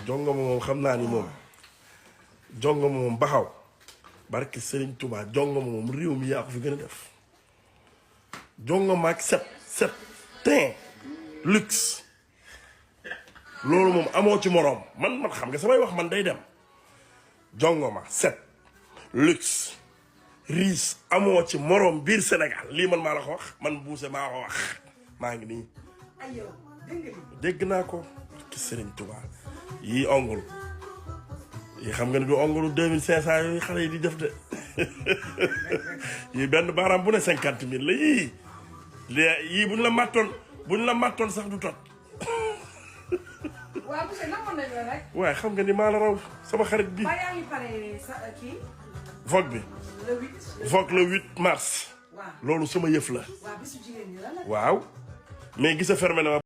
jongo moom xam naa ni moom jongo moom baxaw barke Serigne Touba jongo moom réew mi yaa ko fi gën a def jongo maag set teint luxe loolu moom amoo ci moroom man xam nga samay wax man day dem jongo ma set luxe riis amoo ci moroom biir Sénégal lii man maa la ko wax man buuse maa ko wax maa ngi nii dégg naa ko barke Serigne Touba yii ongul yi xam nga ne du ongulu 2500 yooyu xale yi di def de yii benn baaraam bu ne 50 000 la yii buñ la màttoon sax du tot. waaw monsieur namoon nañu la rek. waaye xam nga ni maa la raw sama xarit bi. ba yaa ngi pare sa kii. Vogue bi. le 8. Vogue le 8 mars. waaw loolu sama yëf la. waaw bisu jigéen ñi la nag. waaw mais gis nga fermé na ma